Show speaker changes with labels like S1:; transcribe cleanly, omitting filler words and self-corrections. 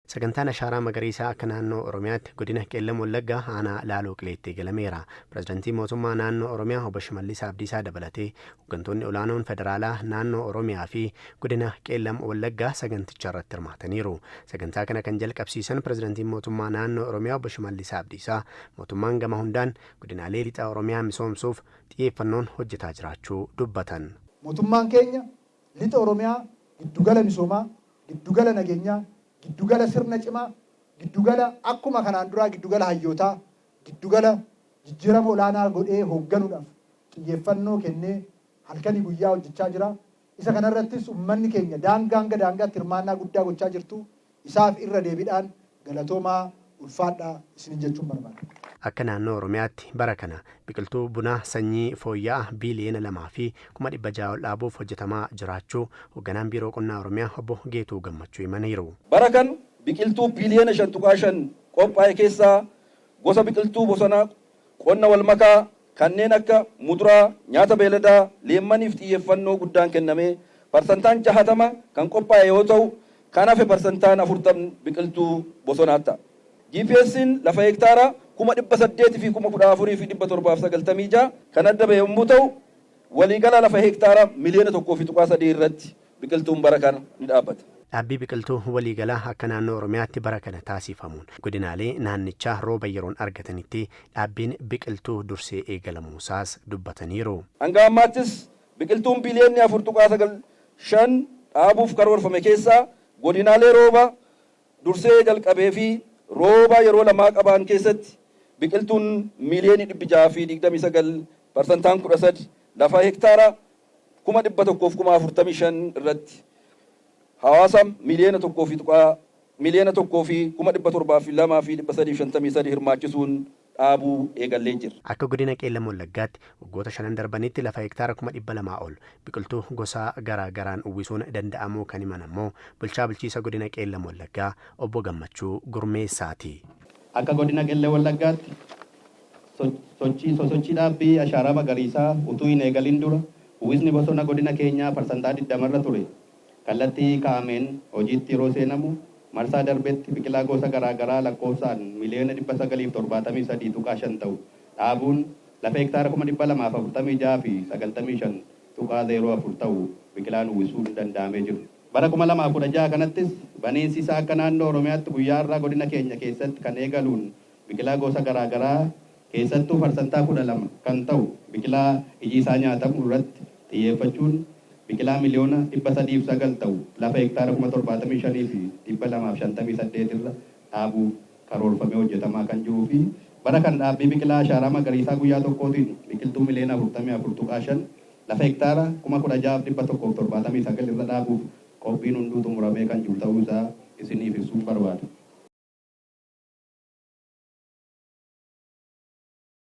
S1: Sagantaan Ashaaraa Magariisaa akka naannoo Oromiyaatti godina Qeellam Wallaggaa aanaa Laaloo Qileetti eegalameera. Pirezidantii mootummaa naannoo Oromiyaa obbo Shimallis Abdiisaa dabalatee hooggantoonni olaanoon federaalaa, naannoo Oromiyaa fi godina Qeellam Wallaggaa saganticha irratti hirmaataniiru. Sagantaa kana kan jalqabsiisan pirezidantiin mootummaa naannoo Oromiyaa obbo Shimallis Abdiisaa mootummaan gama hundaan godinaalee lixa Oromiyaa misoomsuuf xiyyeeffannoon hojjetaa jiraachuu dubbatan.
S2: Mootummaan keenya lixa Oromiyaa giddugala misoomaa, giddugala nageenyaa, giddugala sirna cimaa, giddugala akkuma kanaan duraa giddugala hayyootaa, giddugala jijjiirama olaanaa godhee hoogganuudhaaf xiyyeeffannoo kennee halkanii guyyaa hojjechaa jira. Isa kanarrattis uummanni keenya daangaa hanga daangaatti hirmaannaa guddaa gochaa jirtu. Isaaf irra deebiidhaan galatoomaa, ulfaadhaa isinin jechuun barbaada.
S1: Akka naannoo Oromiyaatti bara kana biqiltuu bunaa sanyii fooyya'aa biiliyoona 2 fi 600,000 ol dhaabuuf hojjetamaa jiraachuu hoogganaan Biiroo Qonnaa Oromiyaa obbo Geetuu Gammachuu himaniiru.
S3: Bara kan biqiltuu biiliyoona 5.5 qophaa'e keessaa gosa biqiltuu bosonaa, qonna walmakaa, kanneen akka muduraa, nyaata beeladaa, leemmaniif xiyyeeffannoo guddaan kennamee parsantaan 60 kan qophaa'e yoo ta'u, kan hafe parsantaan 40 biqiltuu bosonaa ta'a. GPS'n lafa hektaara 814,796 kan adda bahe yommuu ta'u, waliigala lafa hektaara miliyoona 1.3 irratti biqiltuun bara kana ni dhaabbata.
S1: Dhaabbii biqiltuu waliigalaa akka naannoo Oromiyaatti bara kana taasifamuun godinaalee naannichaa rooba yeroon argatanitti dhaabbiin biqiltuu dursee eegalamuusaas dubbataniiru.
S3: Hanga ammaattis biqiltuun biliyoonni 4.95 dhaabuuf karoorfame keessaa godinaalee rooba dursee jalqabee fi rooba yeroo lamaa qaban keessatti biqiltuun miiliyoonii 629, parsantaan 13, lafa hektaara 145,000 irratti hawaasa miliyoona 1 fi tuqaa 1,702,353 hirmaachisuun dhaabuu eegallee jirra.
S1: Akka godina Qeellam Wallaggaatti waggoota shanan darbanitti lafa hektaara 200,000 ol biqiltuu gosa garaa garaan uwwisuun danda'amuu kan himan ammoo bulchaa bulchiisa godina Qeellam Wallaggaa obbo Gammachuu Gurmeessaati.
S4: Akka godina Qeellam Wallaggaatti sochii sosochii dhaabbii ashaaraa magariisaa utuu hin eegalin dura uwwisni bosona godina keenyaa parsantaa 20rra ture. Kallattii kaa'ameen hojiitti yeroo seenamu marsaa darbetti biqilaa gosa garaa garaa lakkoofsaan miliyoona 973.5 ta'u dhaabuun lafa hektaara 246,95.04 ta'u biqilaan uwwisuun danda'amee jiru. Bara 2016 kanattis baniinsi isaa akka naannoo Oromiyaatti guyyaa har'aa godina keenya keessatti kan eegaluun biqilaa gosa garaa garaa keessattuu parsantaa 12 kan ta'u biqilaa iji isaa nyaatamu irratti xiyyeeffachuun biqilaa miliyoona 309 ta'u lafa hektaara 75,258 irra dhaabuuf karoorfamee hojjetamaa kan jiruu fi bara kana dhaabbii biqilaa ashaaraa magariisaa guyyaa tokkootiin biqiltuu miliyoona 44.5 lafa hektaara 16,179 irra dhaabuuf qophiin hunduu xumuramee kan jiru ta'uu isaa isiniif ibsuun barbaada.